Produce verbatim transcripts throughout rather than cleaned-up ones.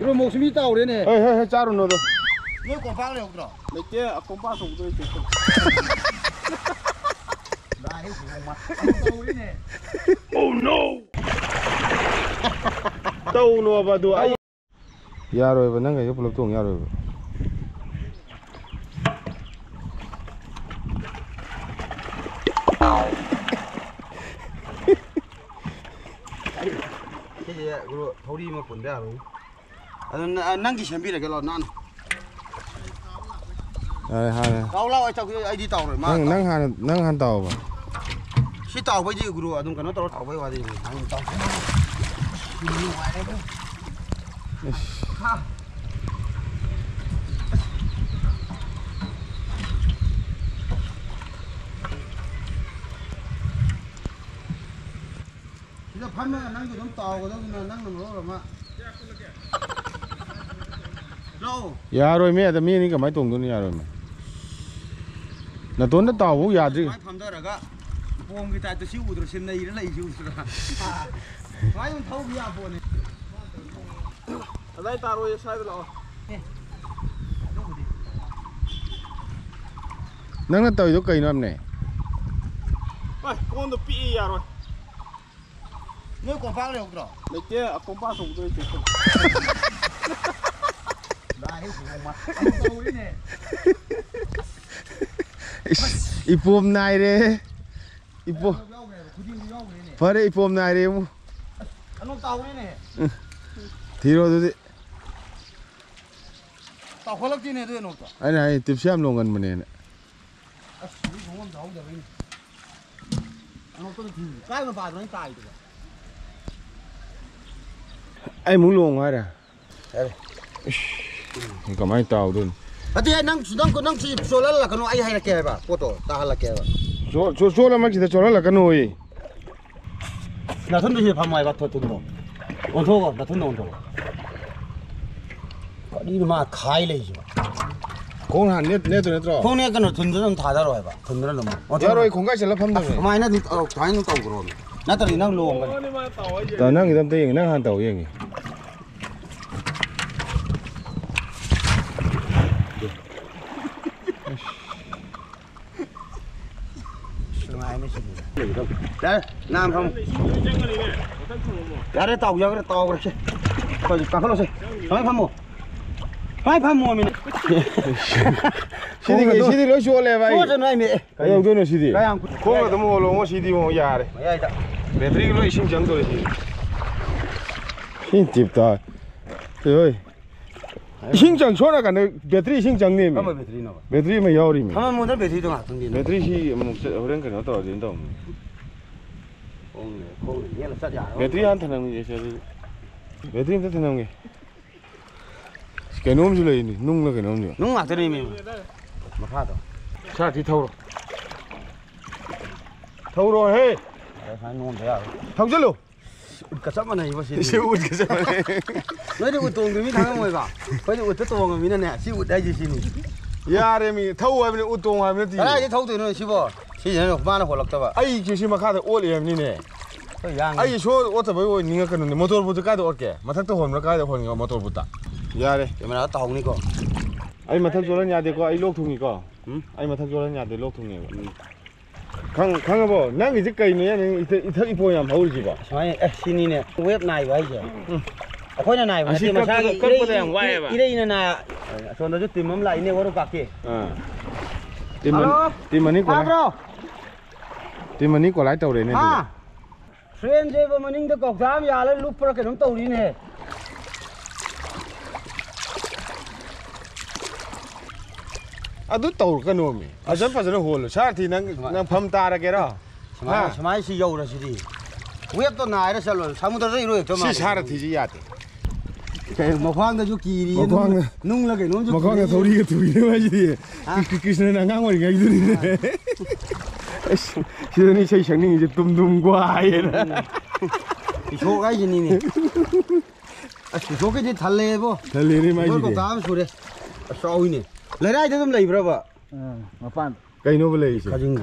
ꯔꯣꯃꯣꯛꯁꯨ ꯃꯤ ꯇꯥꯎꯔꯦꯅꯦ꯫ ꯍꯣꯏ, ꯍꯣꯏ, ꯍꯣꯏ, ꯆꯥꯔꯨꯅꯣ ꯑꯗꯣ꯫ ꯅꯣꯏ ꯀꯣꯝꯄꯥꯛ ꯂꯩꯍꯧꯗ꯭ꯔꯣ? ꯂꯩꯇꯦ, ꯑꯀꯣꯝꯄꯥꯛ ꯑꯆꯧꯕꯗꯣ ꯂꯩꯇꯦ꯫ ꯇꯧꯔꯤꯅꯦ꯫ Oh no! ꯇꯧꯅꯣꯕ ꯑꯗꯨ ꯑꯩ꯫ ꯌꯥꯔꯣꯏꯕ, ꯅꯪ ꯑꯩꯒ ꯄꯨꯂꯞ ꯇꯣꯡ ꯌꯥꯔꯣꯏꯕ꯫ ꯁꯤꯁꯦ ꯒꯨꯔꯨ ꯊꯧꯔꯤ ꯑꯃ ꯄꯨꯟꯗ ꯌꯥꯔꯣꯏ꯫ ꯑꯗꯨ ꯅ-, ꯅꯪꯒꯤ ꯁꯦꯝꯕꯤꯔꯒꯦ ꯂꯥꯛꯑꯣ ꯅꯥꯟꯅ꯫ ꯌꯥꯔꯦ, ꯍꯥꯟꯅ꯫ ꯂꯥꯛꯑꯣ, ꯂꯥꯛꯑꯣ, ꯑꯩ ꯇꯧꯒꯦ, ꯑꯩꯗꯤ ꯇꯧꯔꯣꯏ, ꯃꯥ ꯅꯪ, ꯇꯧ-, ꯅꯪ ꯍꯥꯟꯅ, ꯅꯪ ꯍꯥꯟꯅ ꯇꯥꯎꯕ꯫ ꯁꯤ ꯇꯥꯎꯕꯩꯗꯤ ꯒꯨꯔꯨ ꯑꯗꯨꯝ ꯀꯩꯅꯣ ꯇꯧꯔ ꯇꯥꯎꯕꯩ ꯋꯥꯔꯤꯅꯤ꯫ ꯅꯪ ꯇꯥꯎ-, ꯅꯨꯡꯉꯥꯏꯔꯦꯕꯨ꯫ ꯏꯁ꯫ ꯍꯥ꯫ ꯁꯤꯗ ꯐꯝꯃꯒ ꯅꯪꯁꯨ ꯑꯗꯨꯝ ꯇꯥꯎꯒꯗꯧꯅꯤꯅ ꯅꯪꯅ ꯃꯔꯣꯜ ꯑꯃ꯫ ꯂꯥꯛꯑꯣ꯫ ꯌꯥꯔꯣꯏꯃꯦ, ꯑꯗ ꯃꯤ ꯑꯅꯤ ꯀꯃꯥꯏꯅ ꯇꯣꯡꯗꯣꯏꯅꯣ? ꯌꯥꯔꯣꯏꯃꯦ꯫ ꯅꯇꯣꯟꯗ ꯇꯥꯎꯕ ꯌꯥꯗ꯭ꯔꯤ꯫ ꯁꯨꯃꯥꯏꯅ ꯐꯝꯊꯔꯒ ꯄꯣꯝꯒꯤ ꯇꯥꯏꯞꯇ ꯁꯤ ꯎꯗ꯭ꯔꯣ? ꯁꯤ ꯅꯩꯔ ꯂꯩꯁꯤ ꯎꯗ꯭ꯔꯣ? ꯁꯨꯃꯥꯏꯅ ꯑꯗꯨꯝ ꯊꯧꯕ ꯌꯥꯄꯣꯠꯅꯤ꯫ ꯑꯗꯥꯏ ꯇꯥꯔꯣꯏꯌꯦ, ꯁ꯭ꯋꯥꯏꯗ ꯂꯥꯛꯑꯣ꯫ ꯑꯦ, ꯑꯗꯨꯕꯨꯗꯤ꯫ ꯅꯪꯅ ꯇꯧꯔꯤꯗꯣ ꯀꯩꯅꯣ ꯍꯥꯏꯕꯅꯦ? ꯑꯦ, ꯀꯣꯟꯗꯣ ꯄꯤꯛꯏ, ꯌꯥꯔꯣꯏ꯫ ꯅꯣꯏ ꯀꯣꯝꯄꯥꯛ ꯂꯩꯍꯧꯗ꯭ꯔꯣ? ꯂꯩꯇꯦ, ꯀꯣꯝꯄꯥꯛ ꯑꯆꯧꯕꯗꯣ ꯂꯩꯇꯦ꯫ ꯂꯥꯛꯑꯦ, ꯍꯨꯝꯃ꯫ ꯑꯃꯨꯛ ꯇꯧꯔꯤꯅꯦ꯫ ꯏꯁ, ꯏꯄꯣꯝ ꯅꯥꯏꯔꯦ꯫ ꯏꯄꯣ-, ꯌꯥꯎꯈ꯭ꯔꯦꯕ, ꯈꯨꯗꯤꯡꯗꯤ ꯌꯥꯎꯈ꯭ꯔꯦꯅꯦ꯫ ꯐꯔꯦ, ꯏꯄꯣꯝ ꯅꯥꯏꯔꯦ, ꯏꯕꯨꯡ꯫ ꯑꯁ, ꯑꯅꯣꯛ ꯇꯥꯍꯧꯔꯦꯅꯦ꯫ ꯎꯝ꯫ ꯊꯤꯔꯣ ꯑꯗꯨꯗꯤ꯫ ꯇꯥꯎꯈꯠꯂꯛꯇꯦꯅꯦ ꯑꯗꯨ ꯑꯅꯣꯛꯇꯣ꯫ ꯑꯩꯅ ꯍꯥꯏ, ꯇꯤꯞꯁ ꯌꯥꯝ ꯂꯣꯡꯒꯟꯕꯅꯦꯅ꯫ ꯑꯁ, ꯃꯤ ꯈꯣꯡꯐꯝ ꯆꯥꯍꯧꯗꯕꯩꯅꯦ꯫ ꯑꯅꯣꯛꯇꯣ ꯊꯤꯡꯉꯤ꯫ ꯀꯥꯏ ꯃꯄꯥꯗꯅꯣ ꯑꯩꯅ ꯇꯥꯏꯗꯨꯕꯣ? ꯑꯩ ꯑꯃꯨꯛ ꯂꯣꯡꯉꯨ ꯍꯥꯏꯔ? ꯌꯥꯔꯦ꯫ ꯏꯁ, ꯀꯃꯥꯏꯅ ꯇꯥꯎꯗꯣꯏꯅꯣ? ꯅꯠꯇꯦ, ꯅꯪ, ꯅꯪ, ꯅꯪ ꯁꯤ ꯆꯣꯜꯍꯜꯂꯛꯀꯅꯨ, ꯑꯩ ꯍꯥꯏꯔꯛꯀꯦ ꯍꯥꯏꯕ, ꯄꯣꯠꯇꯣ ꯇꯥꯍꯜꯂꯛꯀꯦ ꯍꯥꯏꯕ꯫ ꯆꯣ-, ꯆꯣ-, ꯆꯣꯠꯂꯃꯛꯁꯤꯗ ꯆꯣꯠꯍꯜꯂꯛꯀꯅꯣꯌꯦ꯫ ꯅꯥꯊꯨꯟꯗ ꯁꯤꯗ ꯐꯝꯃꯣ ꯍꯥꯏꯕ, ꯊꯣ-, ꯊꯨꯟꯗꯣ꯫ ꯑꯣꯟꯊꯣꯛꯑꯣ, ꯅꯥꯊꯨꯟꯗ ꯑꯣꯟꯊꯣꯛꯑꯣ꯫ ꯀꯔꯤꯅꯣ ꯃꯥ ꯈꯥꯏ ꯂꯩꯁꯤꯕꯣ? ꯈꯣꯡ ꯍꯥꯟꯅ ꯅꯦꯠ-, ꯅꯦꯠꯇꯣꯏ ꯅꯠꯇ꯭ꯔꯣ? ꯈꯣꯡ ꯅꯦꯠꯀꯅꯨ, ꯊꯨꯟꯗꯨꯗ ꯑꯗꯨꯝ ꯊꯥꯗꯔꯣ ꯍꯥꯏꯕ, ꯊꯨꯟꯗꯨꯗ ꯑꯗꯨꯝ ꯑꯣꯟꯊꯣꯛꯑꯣ꯫ ꯌꯥꯔꯣꯏ, ꯈꯣꯡꯒꯥꯏ ꯆꯠꯂ ꯐꯝꯗꯕꯅꯦ꯫ ꯁꯨꯃꯥꯏꯅ ꯑꯗꯨꯝ, ꯑꯧ, ꯁꯨꯃꯥꯏꯅ ꯑꯗꯨꯝ ꯇꯧꯈ꯭ꯔꯣ꯫ ꯅꯠꯇ꯭ꯔꯗꯤ ꯅꯪ ꯂꯣꯡꯒꯅꯤ꯫ ꯇ-, ꯅꯪꯒꯤꯗꯣ ꯑꯝꯇ ꯌꯦꯡꯒꯦ, ꯅꯪ ꯍꯥꯟꯅ ꯇꯧ ꯌꯦꯡꯒꯦ꯫ ꯌꯥꯔꯦ, ꯅꯥꯝ ꯐꯝ꯫ ꯌꯥꯔꯦ, ꯇꯥꯎ ꯌꯥꯈ꯭ꯔꯦ, ꯇꯥꯎꯈ꯭ꯔꯦ꯫ ꯁꯦ, ꯑꯩꯈꯣꯏ ꯀꯥꯈꯠꯂꯣꯁꯦ꯫ ꯁꯨꯃꯥꯏ ꯐꯝꯃꯣ꯫ ꯁꯨꯃꯥꯏ ꯐꯝꯃꯣ, ꯃꯤꯅ꯫ ꯁꯤꯗꯤ, ꯁꯤꯗꯤ ꯂꯣꯏ ꯆꯣꯠꯂꯦꯕ ꯑꯩ꯫ ꯆꯣꯠꯁꯅꯨ ꯍꯥꯏꯃꯤ꯫ ꯑꯦ, ꯀꯩꯗꯧꯗꯣꯏꯅꯣ ꯁꯤꯗꯤ? ꯀꯌꯥꯝ ꯀꯨ-, ꯈꯣꯡ ꯑꯗꯨꯝ ꯍꯣꯜꯂꯣ, ꯉꯣ, ꯁꯤꯗꯤ ꯑꯃꯨꯛ ꯌꯥꯔꯦ꯫ ꯃꯌꯥꯏꯗ꯫ ꯕꯦꯇ꯭ꯔꯤꯒ ꯂꯣꯏ ꯏꯁꯤꯡ ꯆꯪꯗꯣꯔꯦ ꯁꯤꯗꯤ꯫ ꯁꯤ ꯇꯤꯞ ꯇꯥꯏ꯫ ꯁꯤ ꯍꯣꯏ꯫ ꯏꯁꯤꯡ ꯆꯪ, ꯁꯣꯝ ꯅꯥꯀꯟꯗ ꯕꯦꯇ꯭ꯔꯤ ꯏꯁꯤꯡ ꯆꯪꯅꯦꯃꯤ꯫ ꯀꯔꯝꯕ ꯕꯦꯇ꯭ꯔꯤꯅꯣꯕ? ꯕꯦꯇ꯭ꯔꯤ ꯑꯃ ꯌꯥꯎꯔꯤꯃꯤ꯫ ꯊꯝꯃꯝꯃꯣꯗ ꯕꯦꯇ꯭ꯔꯤꯗꯣ ꯉꯥꯛꯇꯪꯗꯤ꯫ ꯕꯦꯇ꯭ꯔꯤꯁꯤ ꯑꯃꯨꯛ ꯆꯠ-, ꯍꯣꯔꯦꯟ ꯀꯩꯅꯣ ꯇꯧꯔꯗꯤ ꯑꯗꯨꯝ ꯇꯧꯅꯤ꯫ ꯈꯣꯡꯅ, ꯈꯣꯡꯅ ꯅꯦꯠꯂ ꯆꯠ ꯌꯥꯔꯣꯏ꯫ ꯕꯦꯇ꯭ꯔꯤ ꯍꯥꯟꯅ ꯊꯅꯝꯈꯤꯒꯦ ꯁꯦ ꯑꯗꯨꯗꯤ꯫ ꯕꯦꯇ꯭ꯔꯤ ꯑꯝꯇ ꯊꯅꯝꯒꯦ꯫ ꯀꯩꯅꯣꯝꯁꯨ ꯂꯩꯅꯤ, ꯅꯨꯡꯂ ꯀꯩꯅꯣꯝꯁꯨ꯫ ꯅꯨꯡ ꯉꯥꯛꯇꯅꯦꯃꯤ꯫ ꯃꯈꯥꯗꯣ꯫ ꯁꯥꯊꯤ ꯊꯧꯔꯣ꯫ ꯊꯧꯔꯣꯍꯦ꯫ ꯑꯗ ꯁꯨꯃꯥꯏꯅ ꯅꯣꯝꯗ ꯌꯥꯔꯣꯏ꯫ ꯊꯧꯖꯤꯜꯂꯨ꯫ ꯎꯠꯀ ꯆꯞ ꯃꯥꯟꯅꯩꯕ ꯁꯤꯗꯤ꯫ ꯁꯤ ꯎꯠꯀ ꯆꯞ ꯃꯥꯟꯅꯩ꯫ ꯅꯣꯏꯗꯤ ꯎꯠ ꯇꯣꯡꯗ꯭ꯔꯤꯕꯅꯤꯅ ꯈꯪꯉꯝꯃꯣꯏꯕ꯫ ꯑꯩꯈꯣꯏꯗꯤ ꯎꯠꯇ ꯇꯣꯡꯉꯃꯤꯅꯅꯦ, ꯁꯤ ꯎꯠ ꯍꯥꯏꯁꯦ ꯁꯤꯅꯤ꯫ ꯌꯥꯔꯦ ꯃꯤ, ꯊꯧ ꯍꯥꯏꯕꯅꯤ, ꯎꯠ ꯇꯣꯡ ꯍꯥꯏꯕ ꯅꯠꯇꯦ꯫ ꯀꯗꯥꯏꯗ ꯊꯧꯗꯣꯏꯅꯣ ꯁꯤꯕꯣ? ꯁꯤꯁꯤꯅ ꯃꯥꯅ ꯍꯣꯜꯂꯛꯇꯕ꯫ ꯑꯩ ꯁꯤ ꯃꯈꯥꯗ ꯑꯣꯠꯂꯤ ꯍꯥꯏꯕꯅꯤꯅꯦ꯫ ꯑꯩꯈꯣꯏ ꯌꯥꯡꯉꯤ꯫ ꯑꯩ ꯁꯣ ꯑꯣꯠꯇꯕꯩ ꯑꯣꯏ ꯅꯤꯡꯉꯛꯀꯅꯨꯅꯦ꯫ ꯃꯣꯇꯣꯔ ꯕꯨꯠꯇꯨ ꯀꯥꯏꯗ ꯑꯣꯠꯀꯦ? ꯃꯊꯛꯇ ꯍꯣꯟꯕ꯭ꯔꯥ ꯀꯥꯏꯗ ꯍꯣꯟꯒꯦ ꯃꯣꯇꯣꯔ ꯕꯨꯠꯇ? ꯌꯥꯔꯦ꯫ ꯀꯦꯃꯦꯔꯥ ꯇꯥꯍꯧꯅꯤꯀꯣ꯫ ꯑꯩ ꯃꯊꯛ ꯆꯣꯜꯍꯟ ꯌꯥꯗꯦꯀꯣ, ꯑꯩ ꯂꯣꯛ ꯊꯨꯡꯉꯤꯀꯣ꯫ ꯎꯝ? ꯑꯩ ꯃꯊꯛ ꯆꯣꯜꯍꯟ ꯌꯥꯗꯦ, ꯂꯣꯛ ꯊꯨꯡꯉꯦꯕ꯫ ꯎꯝ꯫ ꯈꯪ-, ꯈꯪꯉꯕꯣ? ꯅꯪꯒꯤꯁꯦ ꯀꯩꯅꯣ ꯅꯪ ꯏꯊꯛ, ꯏꯊꯛ ꯏꯄꯣ ꯌꯥꯝ ꯍꯧꯔꯤꯁꯤꯕꯣ? ꯁꯨꯃꯥꯏꯅ, ꯑꯦ, ꯁꯤꯅꯤꯅꯦ, ꯋꯦꯞ ꯅꯥꯏꯕ ꯍꯥꯏꯁꯦ꯫ ꯎꯝ꯫ ꯑꯩꯈꯣꯏꯅ ꯅꯥꯏꯕ ꯑꯁꯤ ꯅꯠꯇꯦ, ꯀꯛꯄꯗ, ꯃꯁꯥꯒꯤ ꯀꯛꯄꯗ ꯏꯔꯩ-, ꯌꯥꯝ ꯋꯥꯏꯑꯦꯕ꯫ ꯏꯔꯩꯅ ꯅꯥ-, ꯑꯁꯣꯝꯗꯁꯨ ꯇꯤꯝ ꯑꯃ ꯂꯥꯛꯏꯅꯦ, ꯋꯥꯔꯨ ꯀꯥꯛꯀꯤ꯫ ꯑꯥ꯫ ꯇꯤꯝ ꯑꯅꯤ, ꯍꯜꯂꯣ? ꯇꯤꯝ ꯑꯅꯤ ꯀꯣꯂꯥꯏ-, ꯇꯥꯕ꯭ꯔꯣ? ꯇꯤꯝ ꯑꯅꯤ ꯀꯣꯂꯥꯏ ꯇꯧꯔꯦꯅꯦ ꯍꯥ? ꯑꯗꯨꯗꯤ꯫ ꯇ꯭ꯔꯦꯟꯁꯦ ꯏꯕꯣ ꯃꯅꯤꯡꯗ ꯀꯧꯇꯥ ꯑꯃ ꯌꯥꯜꯂ ꯂꯨꯞꯄ꯭ꯔꯥ ꯀꯩꯅꯣꯝ ꯇꯧꯔꯤꯅꯦ꯫ ꯑꯗꯨ ꯇꯧꯔꯛꯀꯅꯣꯃꯤ꯫ ꯐꯖ ꯐꯖꯅ ꯍꯣꯜꯂꯨ꯫ ꯁꯥꯔꯊꯤ, ꯅꯪ, ꯁꯨꯃꯥꯏ-, ꯅꯪ ꯐꯝ ꯇꯥꯔꯒꯦꯔꯣ? ꯁꯨꯃꯥꯏꯅ, ꯍꯥ? ꯁꯨꯃꯥꯏꯅ ꯁꯤ ꯌꯧꯔꯁꯤꯗꯤ꯫ ꯋꯦꯞꯇꯣ ꯅꯥꯏꯔ ꯆꯠꯂꯣ꯫ ꯁꯃꯨꯗ꯭ꯔꯗ ꯏꯔꯣꯏꯔꯛꯇꯧ ꯁꯤ ꯃꯥꯜꯂꯦ꯫ ꯁꯥꯔꯊꯤꯁꯤ ꯌꯥꯗꯦ꯫ ꯀꯩ, ꯃꯈ꯭ꯋꯥꯡꯗꯁꯨ ꯀꯤꯔꯤ, ꯃꯈ꯭ꯋꯥꯡꯗ-, ꯅꯨꯡ-, ꯅꯨꯡꯂ ꯀꯩꯅꯣꯝꯁꯨ ꯃꯈ꯭ꯋꯥꯡꯗ ꯀꯤꯔꯤ꯫ ꯊꯧꯔꯤꯒ ꯊꯨꯔꯤꯅꯦ ꯍꯥꯏꯁꯤꯗꯤ꯫ ꯍꯥ? ꯀ꯭ꯔꯤ-, ꯀ꯭ꯔꯤꯁꯅꯅ ꯑꯉꯥꯡ ꯑꯣꯏꯔꯤꯉꯩꯗꯨꯅꯤꯅꯦ꯫ ꯑꯥ꯫ ꯑꯁ, ꯁꯤꯗꯅꯤ ꯏꯁꯩ ꯁꯛꯅꯤꯡꯉꯤꯁꯦ, ꯇꯨꯝ ꯇꯨꯝ ꯀ꯭ꯋꯥꯏꯑꯅ꯫ ꯄꯤꯁꯣꯛ ꯍꯥꯏꯁꯤꯅꯤꯅꯦ꯫ ꯑꯁ, ꯄꯤꯁꯣꯛꯀꯤꯗꯤ ꯊꯜꯂꯦꯕꯣ꯫ ꯊꯜꯂꯦꯅꯦ ꯄꯤꯁꯣꯛ ꯃꯥꯏꯁꯤꯗꯤ꯫ ꯀꯧꯇꯥ ꯑꯃ ꯁꯨꯔꯦ꯫ ꯑꯁ, ꯆꯥꯎꯏꯅꯦ꯫ ꯂꯩꯔꯥꯏꯗ ꯑꯗꯨꯝ ꯂꯩꯕ꯭ꯔꯕ? ꯑꯥ, ꯃꯄꯥꯟ꯫ ꯀꯩꯅꯣꯕ ꯂꯩꯔꯤꯁꯦ? ꯈꯥꯖꯤꯡ꯫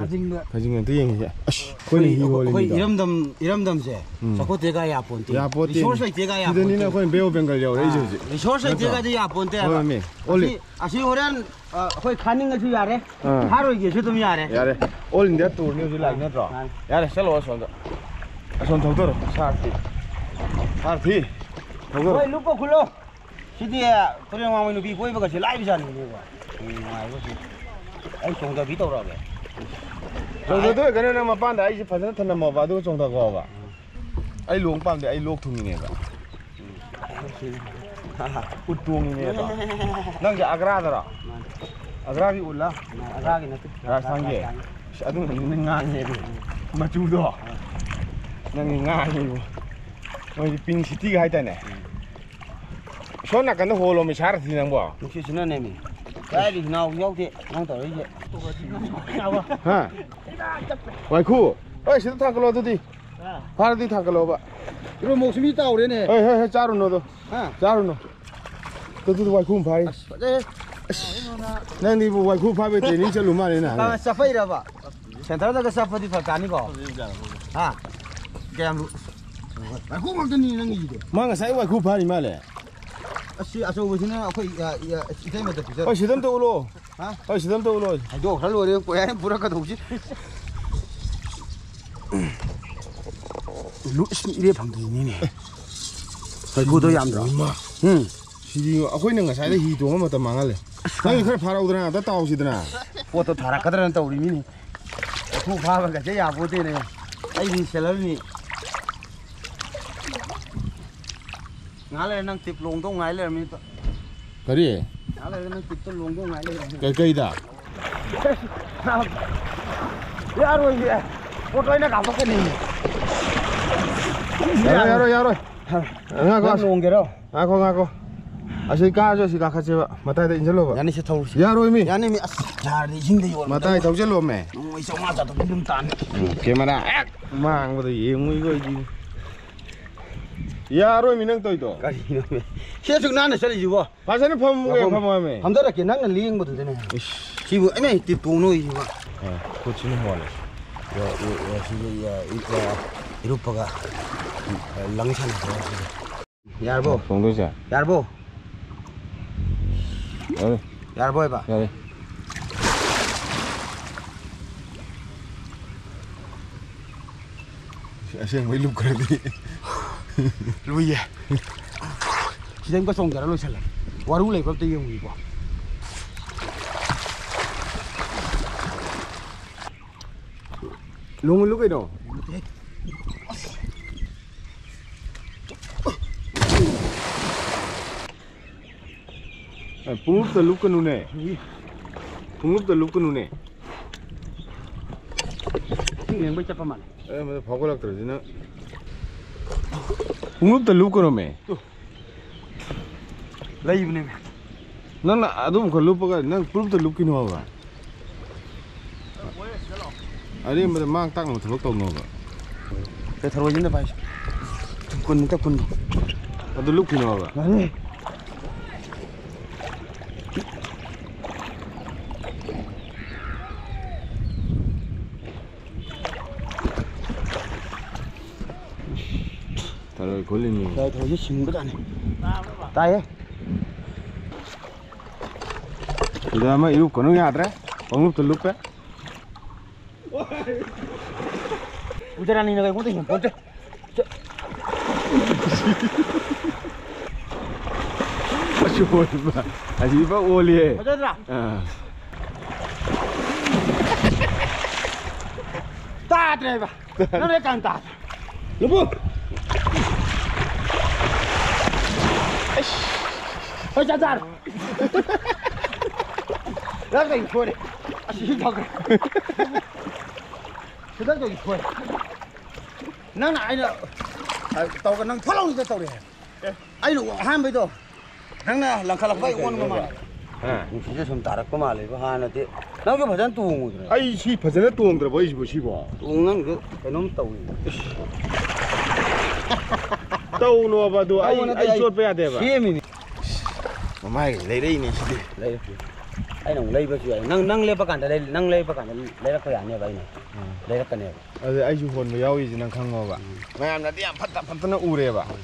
ꯈꯥꯖꯤꯡ ꯑꯝꯇ ꯌꯦꯡꯉꯤꯁꯦ꯫ ꯑꯁ, ꯑꯩꯈꯣꯏꯅ ꯍꯤ ꯑꯩꯈꯣꯏ ꯍꯣꯜꯂꯤꯅꯤꯗꯣ꯫ ꯏꯔꯝꯗꯝ, ꯏꯔꯝꯗꯝꯁꯦ ꯎꯝ꯫ ꯆꯥꯎꯈꯠꯇꯦꯒ ꯌꯥꯄꯣꯟꯇꯦ꯫ ꯌꯥꯄꯣꯠꯇꯦ꯫ ꯔꯤꯁꯣꯔꯁ ꯂꯩꯇꯦꯒ ꯁꯤꯗꯅꯤꯅ ꯌꯥꯄꯣꯟꯇꯦ꯫ ꯑꯩꯈꯣꯏꯅ Bay of Bengal ꯌꯧꯔꯛꯏꯁꯦ ꯑꯥ, ꯍꯧꯖꯤꯛ꯫ ꯔꯤꯁꯣꯔꯁ ꯅꯠꯇ꯭ꯔꯣ? ꯂꯩꯇꯦꯒꯗꯤ ꯌꯥꯄꯣꯟꯇꯦ ꯍꯥꯏꯕ꯫ ꯍꯣꯏ, ꯃꯤ꯫ ꯑꯣꯜꯂꯤ꯫ ꯑꯁꯤ, ꯑꯁꯤ ꯍꯣꯔꯦꯟ, ꯑ, ꯑꯩꯈꯣꯏ ꯈꯥꯅꯤꯡꯉꯁꯨ ꯌꯥꯔꯦ꯫ ꯑꯥ꯫ ꯈꯥꯔꯣꯏꯒꯦꯁꯨ ꯑꯗꯨꯝ ꯌꯥꯔꯦ꯫ ꯌꯥꯔꯦ꯫ All India tourꯅꯤ ꯍꯧꯖꯤꯛ ꯂꯥꯛꯏ ꯅꯠꯇ꯭ꯔꯣ? ꯃꯥꯅꯤ꯫ ꯌꯥꯔꯦ, ꯆꯠꯂꯣ ꯑꯁꯣꯝꯗ꯫ ꯑꯁꯣꯝ ꯊꯧꯗꯔꯣ, ꯁꯥꯔꯊꯤ꯫ ꯁꯥꯔꯊꯤ, ꯊꯧꯗꯔꯣ꯫ ꯍꯣꯏ, ꯂꯨꯞꯄ ꯈꯨꯜꯂꯣ꯫ ꯁꯤꯗꯤ ꯇꯨꯔꯦꯟ ꯋꯥꯡꯃ ꯅꯨꯄꯤ ꯀꯣꯏꯕꯒꯁꯦ ꯂꯥꯏꯕꯖꯥꯠꯅꯤꯅꯦꯕ꯫ ꯎꯝ, ꯅꯨꯡꯉꯥꯏꯕꯁꯦ꯫ ꯑꯩ ꯆꯣꯡꯊꯕꯤ ꯇꯧꯔꯒꯦ꯫ ꯆꯣꯡꯊꯗꯣꯏ ꯑꯣꯏꯔꯒꯅ ꯅꯪ ꯃꯄꯥꯟꯗ ꯑꯩꯁꯦ ꯐꯖꯅ ꯊꯝꯂꯝꯃꯣꯕ, ꯑꯗꯨꯒ ꯆꯣꯡꯊꯈꯣꯕ꯫ ꯑꯩ ꯂꯨꯍꯣꯡ ꯄꯥꯝꯗꯦ, ꯑꯩ ꯂꯣꯛ ꯊꯨꯡꯉꯤꯅꯦꯕ꯫ ꯎꯠ ꯇꯣꯡꯉꯤꯅꯦꯕ꯫ ꯅꯪꯁꯦ ꯑꯒ꯭ꯔꯥꯗꯔꯣ? ꯃꯥꯅꯦ꯫ ꯑꯒ꯭ꯔꯥꯒꯤ ꯎꯠꯂ? ꯃꯥꯅꯦ, ꯑꯒ꯭ꯔꯥꯒꯤ ꯅꯠꯇꯦ꯫ ꯔꯥꯖꯁꯊꯥꯟꯒꯤ? ꯔꯥꯖꯁꯊꯥꯟꯒꯤ꯫ ꯑꯁ, ꯑꯗꯨꯅ ꯅꯪ ꯉꯥꯡꯉꯦ ꯑꯗꯨ꯫ ꯃꯆꯨꯗꯣ? ꯑꯥ꯫ ꯅꯪ ꯉꯥꯡꯉꯦꯕꯨ꯫ ꯃꯣꯏꯗꯤ Pink Cityꯒ ꯍꯥꯏꯗꯥꯏꯅꯦ? ꯎꯝ꯫ ꯁꯣꯝ ꯅꯥꯀꯟꯗ ꯍꯣꯜꯂꯣꯃꯤ ꯁꯥꯔꯊꯤ ꯅꯪꯕꯣ꯫ ꯅꯨꯡꯁꯤꯠꯁꯤꯅꯅꯦꯃꯤ꯫ ꯀꯥꯏꯗꯒꯤ ꯅꯥꯎ ꯌꯥꯎꯗꯦ ꯅꯪ ꯇꯧꯔꯛꯏꯁꯦ꯫ ꯍꯥ? ꯋꯥꯏꯈꯨ? ꯍꯣꯏ, ꯁꯤꯗ ꯊꯥꯡꯒꯠꯂꯣ ꯑꯗꯨꯗꯤ꯫ ꯐꯥꯔꯗꯤ ꯊꯥꯡꯒꯠꯂꯣꯕ꯫ ꯏꯔꯣ, ꯃꯧꯁꯃꯤ ꯇꯥꯎꯔꯦꯅꯦ꯫ ꯍꯣꯏ, ꯍꯣꯏ, ꯍꯣꯏ, ꯆꯥꯔꯨꯅꯣ ꯑꯗꯣ꯫ ꯍꯥ? ꯆꯥꯔꯨꯅꯣ꯫ ꯑꯗꯨꯗꯤ ꯋꯥꯏꯈꯨ ꯑꯃ ꯐꯥꯔꯤ꯫ ꯑꯁ, ꯐꯖꯩ꯫ ꯑꯁ, ꯅꯪꯗꯤ ꯏꯕꯣ ꯋꯥꯏꯈꯨ ꯐꯥꯕꯩ training ꯆꯠꯂꯨ ꯃꯥꯜꯂꯦ ꯅꯪ꯫ ꯑꯥ, ꯆꯠꯄꯩꯔꯕ? ꯁꯦꯟꯇꯔꯗꯒ ꯆꯠꯄꯗꯤ ꯐꯔꯛ ꯇꯥꯅꯤꯀꯣ? ꯍꯥ? ꯀꯌꯥꯝ ꯂꯨ-, ꯋꯥꯏꯈꯨ ꯉꯥꯛꯇꯅꯤ ꯅꯪꯒꯤꯁꯤꯗꯤ꯫ ꯃꯥ ꯉꯁꯥꯏ ꯋꯥꯏꯈꯨ ꯐꯥꯔꯤ ꯃꯥꯜꯂꯦ꯫ ꯑꯁꯤ ꯑꯆꯧꯕꯁꯤꯅ ꯑꯩꯈꯣꯏ, ꯑ, ꯑ, ꯏꯇꯩꯃꯗ ꯄꯤꯖꯔꯣ꯫ ꯍꯣꯏ, ꯁꯤꯗ ꯑꯝꯇ ꯎꯠꯂꯣ꯫ ꯍꯥ? ꯍꯣꯏ, ꯁꯤꯗ ꯑꯝꯇ ꯎꯠꯂꯣ꯫ ꯍꯥꯏꯗꯣꯛꯈ꯭ꯔ ꯂꯣꯏꯔꯦ, ꯀꯣꯏ ꯍꯥꯏꯅ ꯄꯨꯔꯛꯀꯗꯧꯁꯤ꯫ ꯂꯨ-, ꯏꯁ, ꯏꯔꯦ ꯐꯪꯗꯣꯏꯅꯤꯅꯦ꯫ ꯀꯩꯀꯨꯗꯣ ꯌꯥꯝꯗ꯭ꯔꯣ? ꯏꯃꯥ꯫ ꯎꯝ꯫ ꯁꯤꯗꯤ ꯑꯩꯈꯣꯏꯅ ꯉꯁꯥꯏꯗ ꯍꯤ ꯇꯣꯡꯕ ꯃꯇꯝ ꯃꯥꯡꯍꯜꯂꯦ꯫ ꯑꯁ, ꯅꯪꯁꯨ ꯈꯔ ꯐꯥꯔꯛꯎꯗꯅ, ꯑꯝꯇ ꯇꯥꯎꯁꯤꯗꯅ꯫ ꯄꯣꯠꯇꯣ ꯊꯥꯔꯛꯀꯗ꯭ꯔꯅ ꯇꯧꯔꯤꯃꯤꯅꯦ꯫ ꯋꯥꯏꯈꯨ ꯐꯥꯕꯒꯁꯦ ꯌꯥꯄꯣꯠꯇꯦꯅꯦ꯫ ꯑꯩꯗꯤ ꯁꯦꯂꯔꯅꯤ꯫ ꯉꯥꯏꯍꯥꯛ ꯂꯩꯔ ꯅꯪ ꯇꯤꯞ ꯂꯣꯡꯗꯧ ꯉꯥꯏ ꯂꯩꯔꯝꯃꯤ꯫ ꯀꯔꯤ? ꯉꯥꯏꯍꯥꯛ ꯂꯩꯔ ꯅꯪ ꯇꯤꯞꯇ ꯂꯣꯡꯗꯧ ꯉꯥꯏ ꯂꯩꯔꯝꯃꯤ꯫ ꯀꯩ-, ꯀꯩꯗ? ꯌꯥꯔꯣꯏꯌꯦ꯫ ꯄꯣꯠ ꯂꯣꯏꯅ ꯀꯥꯞꯊꯣꯛꯀꯅꯤ꯫ ꯌꯥꯔꯣꯏ, ꯌꯥꯔꯣꯏ, ꯌꯥꯔꯣꯏ꯫ ꯉꯥꯏꯈꯣ, ꯅꯪ ꯂꯣꯡꯒꯦꯔꯣ? ꯉꯥꯏꯈꯣ, ꯉꯥꯏꯈꯣ꯫ ꯑꯁꯤ ꯀꯥꯔꯁꯨ ꯑꯁꯤ ꯀꯥꯈꯠꯁꯦꯕ꯫ ꯃꯇꯥꯏꯗ ꯏꯟꯁꯤꯜꯂꯣꯕ꯫ ꯌꯥꯅꯤ, ꯁꯤ ꯊꯧꯁꯤ꯫ ꯌꯥꯔꯣꯏꯃꯤ꯫ ꯌꯥꯅꯤꯃꯤ꯫ ꯑꯁ, ꯌꯥꯔꯗꯤ ꯏꯁꯤꯡꯗ ꯌꯣꯟꯕ ꯃꯇꯥꯏ ꯊꯧꯁꯤꯜꯂꯣꯃꯦ꯫ ꯅꯣꯡꯃꯩ ꯆꯥꯝꯃꯉꯥ ꯆꯥꯇ꯭ꯔꯨꯛꯇꯤ ꯑꯗꯨꯝ ꯇꯥꯟꯅꯤ꯫ ꯎꯝ, camera ꯍꯦꯛ ꯃꯥꯡꯕꯗ ꯌꯦꯡꯉꯨꯏꯀꯣ ꯑꯩꯗꯤ꯫ ꯌꯥꯔꯣꯏꯃꯤ ꯅꯪ ꯇꯧꯔꯤꯗꯣ꯫ ꯀꯔꯤꯅꯣꯃꯤ? ꯁꯤ ꯑꯁꯨꯛ ꯅꯥꯟꯅ ꯆꯠꯂꯤꯁꯤꯕꯣ? ꯐꯖꯅ ꯐꯝꯃꯨꯒꯦ, ꯉꯥꯏꯈꯣ꯫ ꯐꯝꯃꯣꯃꯤ꯫ ꯐꯝꯊꯔꯛꯀꯦ, ꯅꯪꯅ ꯂꯦꯡꯕꯗꯨꯗꯅꯦ꯫ ꯏꯁ꯫ ꯁꯤꯕꯨ ꯑꯩꯅ ꯍꯦꯛꯇ ꯇꯣꯡꯅꯕ ꯁꯤꯕꯨ꯫ ꯑꯥ, ꯈꯨꯠꯁꯤꯅ ꯍꯣꯜꯂꯦ꯫ ꯌꯥ-, ꯌꯥ-, ꯌꯥ-, ꯁꯤꯗ ꯌꯥ-, ꯌꯥ-, ꯏꯔꯨꯞꯄꯒ, ꯑ, ꯂꯪ ꯁꯥꯟꯅꯁꯦ ꯁꯤꯗ꯫ ꯌꯥꯔꯕꯣ? ꯇꯣꯡꯗꯣꯏꯁꯦ? ꯌꯥꯔꯕꯣ? ꯌꯥꯔꯦ꯫ ꯌꯥꯔꯕꯣ ꯍꯥꯏꯕ? ꯌꯥꯔꯦ꯫ ꯑꯁꯦꯡꯕꯩ ꯂꯨꯞꯈ꯭ꯔꯗꯤ꯫ ꯂꯨꯏꯌꯦ꯫ ꯁꯤꯗ ꯑꯃꯨꯛꯀ ꯆꯣꯡꯊꯔ ꯂꯣꯏꯁꯜꯂꯦ꯫ ꯋꯥꯔꯨ ꯂꯩꯕ꯭ꯔꯥ ꯑꯝꯇ ꯌꯦꯡꯉꯨꯒꯦꯀꯣ꯫ ꯂꯣꯡꯍꯜꯂꯨ ꯀꯩꯅꯣ꯫ ꯑꯦ, ꯄꯨꯡꯂꯨꯞꯇ ꯂꯨꯞꯀꯅꯨꯅꯦ꯫ ꯄꯨꯡꯂꯨꯞꯇ ꯂꯨꯞꯀꯅꯨꯅꯦ꯫ ꯏꯁꯤꯡ ꯂꯦꯡꯕꯩ ꯆꯠꯄ ꯃꯥꯜꯂꯦ꯫ ꯑꯦ, ꯃꯗꯨ ꯐꯥꯎꯒꯠꯂꯛꯇ꯭ꯔꯗꯤ ꯅꯪ꯫ ꯄꯨꯡꯂꯨꯞꯇ ꯂꯨꯞꯀꯅꯣꯃꯦ꯫ ꯇꯨ꯫ ꯂꯩꯕꯅꯦꯃꯦ꯫ ꯅꯪꯅ ꯑꯗꯨꯝ ꯈꯔ ꯂꯨꯞꯄꯒ ꯅꯪ ꯄꯨꯡꯂꯨꯞꯇ ꯂꯨꯞꯀꯤꯅꯣ ꯍꯥꯏꯕ꯫ ꯑꯔꯦꯝꯕꯗ ꯃꯥꯡ ꯇꯥꯛꯅꯕ ꯊꯕꯛ ꯇꯧꯅꯣꯕ꯫ ꯀꯩ ꯊꯔꯣꯏꯁꯤꯅ ꯄꯥꯏꯁꯦ? ꯀꯨꯟꯃꯨꯛꯇ ꯀꯨꯟ꯫ ꯑꯗꯨ ꯂꯨꯞꯈꯤꯅꯣꯕ꯫ ꯌꯥꯅꯤ꯫ ꯊꯔꯣꯏ ꯈꯨꯜꯂꯤꯅꯤ꯫ ꯊꯔꯣꯏ, ꯊꯔꯣꯏꯁꯦ ꯁꯤꯡꯕꯖꯥꯠꯅꯤ꯫ ꯇꯥꯏꯌꯦ꯫ ꯁꯤꯗ ꯑꯃ ꯏꯔꯨꯞꯀꯅꯨ ꯌꯥꯗ꯭ꯔꯦ꯫ ꯄꯪꯂꯨꯞꯇ ꯂꯨꯞꯄꯦ꯫ ꯎꯗꯔꯥꯅꯤꯅ ꯑꯩꯉꯣꯟꯗ ꯍꯦꯟꯄꯣꯟꯇꯦ꯫ ꯑꯁꯤ ꯑꯣꯜꯂꯤꯕ, ꯑꯁꯤ ꯏꯐ ꯑꯣꯜꯂꯤꯌꯦ꯫ ꯐꯖꯗ꯭ꯔꯥ? ꯑꯥ꯫ ꯇꯥꯗ꯭ꯔꯦꯕ꯫ ꯅꯪ ꯂꯩ ꯀꯥꯟ ꯇꯥꯗ꯭ꯔꯦ꯫ ꯂꯨꯕꯨ꯫ ꯑꯩꯁ꯫ ꯍꯣꯏ, ꯆꯥ ꯆꯥꯔꯣ꯫ ꯅꯪ ꯀꯩ ꯁꯣꯏꯔꯦ? ꯑꯁꯤ ꯇꯧꯈ꯭ꯔꯦ꯫ ꯈꯨꯗꯛꯇꯒꯤ ꯁꯣꯏꯔꯦ꯫ ꯅꯪꯅ ꯑꯩꯅ, ꯑ, ꯇꯧꯔꯒ ꯅꯪ ꯐꯠ ꯂꯥꯎꯅ ꯇꯧꯔꯛꯑꯦ꯫ ꯑꯦ꯫ ꯑꯩꯅ ꯑꯍꯥꯟꯕꯩꯗꯣ ꯅꯪꯅ ꯂꯪꯈꯠꯂꯛꯄ ꯑꯩ ꯑꯣꯟꯕ ꯃꯥꯜꯂꯦ꯫ ꯍꯥ? ꯅꯨꯡꯁꯤꯠꯁꯦ ꯁꯨꯝ ꯇꯥꯔꯛꯄ ꯃꯥꯜꯂꯦꯕ꯫ ꯍꯥꯟꯅꯗꯤ ꯅꯪꯁꯨ ꯐꯖꯅ ꯇꯣꯡꯉꯨꯗ꯭ꯔꯦ꯫ ꯑꯩ ꯁꯤ ꯐꯖꯅ ꯇꯣꯡꯗ꯭ꯔꯕꯣ ꯑꯩꯁꯤꯕꯨ ꯁꯤꯕꯣ? ꯇꯣꯡ-, ꯅꯪꯁꯨ ꯀꯩꯅꯣꯝ ꯇꯧꯏ꯫ ꯇꯧꯅꯣꯕ ꯑꯗꯨ, ꯑꯩ, ꯇꯧꯕ ꯅꯠꯇꯦ, ꯑꯩ ꯑꯩ ꯆꯣꯠꯄ ꯌꯥꯗꯦꯕ꯫ ꯁꯦꯝꯃꯤꯅꯤ꯫ ꯃꯃꯥꯏ ꯂꯩꯔꯛꯏꯅꯦ ꯁꯤꯗꯤ꯫ ꯂꯩꯔꯛꯏ꯫ ꯑꯩꯅ ꯑꯃꯨꯛ ꯂꯩꯕꯁꯨ ꯌꯥꯏ꯫ ꯅꯪ, ꯅꯪ ꯂꯦꯞꯄ ꯀꯥꯟꯗ ꯂꯩ-, ꯅꯪ ꯂꯩꯕ ꯀꯥꯟꯗ ꯂꯩꯔꯛꯄ ꯌꯥꯅꯦꯕ ꯑꯩꯅ꯫ ꯎꯝ꯫ ꯂꯩꯔꯛꯀꯅꯦꯕ꯫ ꯑꯗꯨ ꯑꯩꯁꯨ ꯍꯣꯟꯕ ꯌꯥꯎꯔꯤꯁꯦ ꯅꯪ ꯈꯪꯉꯣꯕ꯫ ꯎꯝ꯫ ꯃꯌꯥꯝꯅꯗꯤ ꯌꯥꯝ ꯐꯠꯇ ꯐꯠꯇꯅ ꯎꯔꯦꯕ꯫ ꯎꯝ꯫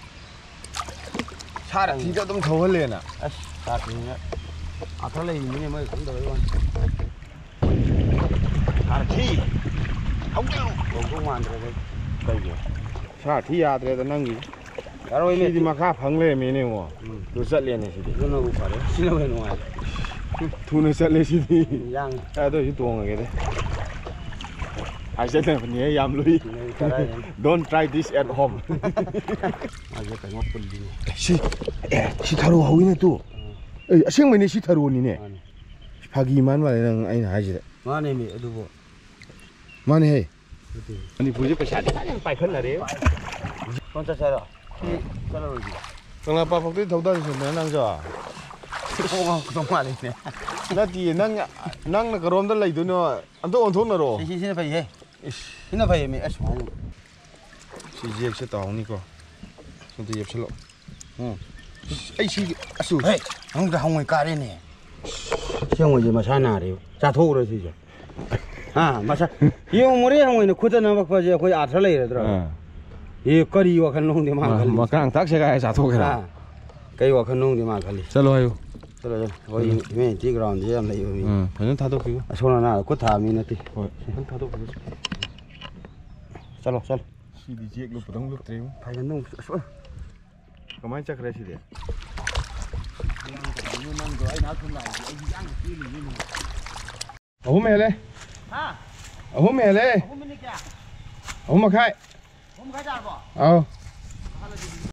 ꯁꯥꯔ ꯊꯤꯗ ꯑꯗꯨꯝ ꯊꯧꯍꯜꯂꯦꯅ꯫ ꯑꯁ, ꯁꯥꯔ ꯊꯤꯅ ꯑꯥꯊꯔ ꯂꯩꯔꯤꯅꯤꯅꯦ ꯃꯣꯏ ꯈꯪꯗꯕꯩ ꯋꯥꯅꯤ꯫ ꯁꯥꯔ ꯊꯤ꯫ ꯍꯧꯖꯤꯛ ꯂꯧꯊꯣꯛ ꯃꯥꯟꯗ꯭ꯔꯦꯗ꯫ ꯀꯩꯒꯤ? ꯁꯥꯔ ꯊꯤ ꯌꯥꯗ꯭ꯔꯦꯗ ꯅꯪꯒꯤ꯫ ꯌꯥꯔꯣꯏꯅꯦ꯫ ꯁꯤꯗꯤ ꯃꯈꯥ ꯐꯪ ꯂꯩꯔꯝꯃꯦꯅꯦ, ꯏꯉꯣ꯫ ꯎꯝ꯫ ꯑꯗꯨ ꯆꯠꯂꯦꯅꯦ ꯁꯤꯗꯤ꯫ ꯑꯗꯨꯅꯕꯨ ꯐꯔꯦ꯫ ꯁꯤꯅꯕꯨ ꯍꯦꯟꯅ ꯅꯨꯡꯉꯥꯏꯔꯦ꯫ ꯊꯨꯅ ꯆꯠꯂꯦ ꯁꯤꯗꯤ꯫ ꯌꯥꯡꯉꯦ꯫ ꯑꯗꯨ ꯑꯣꯏꯁꯨ ꯇꯣꯡꯉꯒꯦꯗ꯫ ꯍꯥꯏꯖꯅꯕꯅꯤꯍꯦ, ꯌꯥꯝ ꯂꯨꯏ꯫ ꯅꯣꯏ ꯀꯗꯥꯏꯗꯩꯅꯣ? Don't try this at home꯫ ꯃꯥꯁꯦ ꯀꯩꯅꯣ ꯄꯨꯜꯂꯤꯅꯦ꯫ ꯁꯤ, ꯑꯦ, ꯁꯤ ꯊꯔꯣ ꯍꯧꯋꯤꯅꯦ ꯇꯨ꯫ ꯎꯝ꯫ ꯑꯦ, ꯑꯁꯦꯡꯕꯩꯅꯦ ꯁꯤ ꯊꯔꯣꯅꯤꯅꯦ꯫ ꯃꯥꯅꯦ꯫ ꯐꯥꯒꯤ ꯃꯥꯟ ꯃꯥꯜꯂꯦ ꯅꯪ ꯑꯩꯅ ꯍꯥꯏꯁꯤꯗ꯫ ꯃꯥꯅꯦꯃꯤ ꯑꯗꯨꯕꯨ꯫ ꯃꯥꯅꯦ ꯍꯦ꯫ ꯅꯠꯇꯦ꯫ ꯃꯅꯤꯄꯨꯔꯁꯦ ꯄꯩꯁꯥꯗꯤ ꯐꯖꯅ ꯄꯥꯏꯈꯠꯅꯔꯦ꯫ ꯐꯣꯟ ꯆꯠꯁꯦ ꯍꯥꯏꯔꯣ? ꯁꯤ ꯆꯠꯂꯔꯣꯏꯁꯤꯔꯣ? ꯀꯪꯂꯥ ꯄꯥꯠ ꯐꯥꯎꯗꯤ ꯊꯧꯗꯥꯁꯤꯗꯅ ꯅꯪꯁꯨ꯫ ꯀꯣꯛ ꯉꯥꯎꯔꯛꯀꯗꯧ ꯃꯥꯜꯂꯤꯅꯦ꯫ ꯅꯠꯇꯤꯌꯦ, ꯅꯪ, ꯅꯪꯅ ꯀꯔꯣꯝꯗ ꯂꯩꯗꯣꯏꯅꯣ? ꯑꯝꯇ ꯑꯣꯟꯊꯣꯛꯅꯔꯣ꯫ ꯁꯤ, ꯁꯤ, ꯁꯤꯅ ꯐꯩꯍꯦ꯫ ꯏꯁ꯫ ꯁꯤꯅ ꯐꯩꯌꯦꯃꯤ꯫ ꯑꯁ, ꯁꯨꯃꯥꯏꯅ꯫ ꯁꯤ ꯖꯦꯛꯁꯦ ꯇꯥꯍꯧꯅꯤꯀꯣ꯫ ꯑꯝꯇ ꯌꯦꯞꯁꯜꯂꯣ꯫ ꯎꯝ꯫ ꯑꯩ ꯁꯤ ꯑꯁꯨ꯫ ꯍꯦ, ꯅꯪꯗ ꯍꯪꯉꯣꯏ ꯀꯥꯔꯦꯅꯦ꯫ ꯁꯤ ꯍꯪꯉꯣꯏꯁꯦ ꯃꯁꯥ ꯅꯥꯔꯦꯕ꯫ ꯆꯥꯊꯣꯛꯎꯔꯣ ꯁꯤꯁꯦ꯫ ꯍꯥ, ꯃꯁꯥ꯫ ꯌꯦꯡꯉꯨ, ꯃꯣꯔꯦ ꯍꯪꯉꯣꯏꯅ ꯈꯨꯠꯇ ꯅꯝꯃꯛꯄꯁꯦ ꯑꯩꯈꯣꯏ ꯑꯥꯔꯊ ꯂꯩꯔꯗ꯭ꯔꯣ? ꯑꯥ꯫ ꯑꯦ, ꯀꯔꯤ ꯋꯥꯈꯜꯅꯣ ꯈꯪꯗꯦ ꯃꯥ ꯃ-, ꯈꯜꯂꯤꯁꯦ꯫ ꯃꯀꯥꯡ ꯇꯥꯛ ꯁꯦꯒꯥꯏ ꯆꯥꯊꯣꯛꯈ꯭ꯔꯦ꯫ ꯑꯥ꯫ ꯀꯩ ꯋꯥꯈꯜꯅꯣ ꯈꯪꯗꯦ ꯃꯥ ꯈꯜꯂꯤ꯫ ꯆꯠꯂꯣ ꯍꯥꯏꯌꯨ꯫ ꯆꯠꯂꯣ, ꯆꯠꯂꯣ꯫ ꯍꯣꯏ, ꯎꯝ꯫ Humanity ground ꯁꯦ ꯌꯥꯝ ꯂꯩꯕ ꯃꯤ꯫ ꯎꯝ, ꯐꯖꯅ ꯊꯥꯗꯣꯛꯄꯤꯌꯨ꯫ ꯑꯁꯣꯟ ꯑꯅꯥꯗ ꯈꯨꯠ ꯊꯥꯕ ꯃꯤ ꯅꯠꯇꯦ꯫ ꯍꯣꯏ, ꯐꯖꯅ ꯊꯥꯗꯣꯛꯄꯤꯌꯨ꯫ ꯆꯠꯂꯣ, ꯆꯠꯂꯣ꯫ ꯁꯤꯗꯤ ꯖꯦꯛ ꯂꯨꯞꯄꯗꯧ ꯂꯨꯞꯇ꯭ꯔꯦꯕꯨ꯫ ꯐꯥꯏꯒꯟꯗꯣ ꯑꯃꯨꯛ ꯑꯁ-, ꯀꯃꯥꯏꯅ ꯆꯠꯈ꯭ꯔꯦ ꯁꯤꯗꯤ? ꯑꯍꯨꯝ ꯍꯦꯜꯂꯦ꯫ ꯍꯥ? ꯑꯍꯨꯝ ꯍꯦꯜꯂꯦ꯫ ꯑꯍꯨꯝ ꯃꯤꯅꯤꯠ ꯀꯌꯥ? ꯑꯍꯨꯝ ꯃꯈꯥꯏ꯫ ꯑꯍꯨꯝ ꯃꯈꯥꯏ ꯇꯥꯔꯕꯣ? ꯑꯧ꯫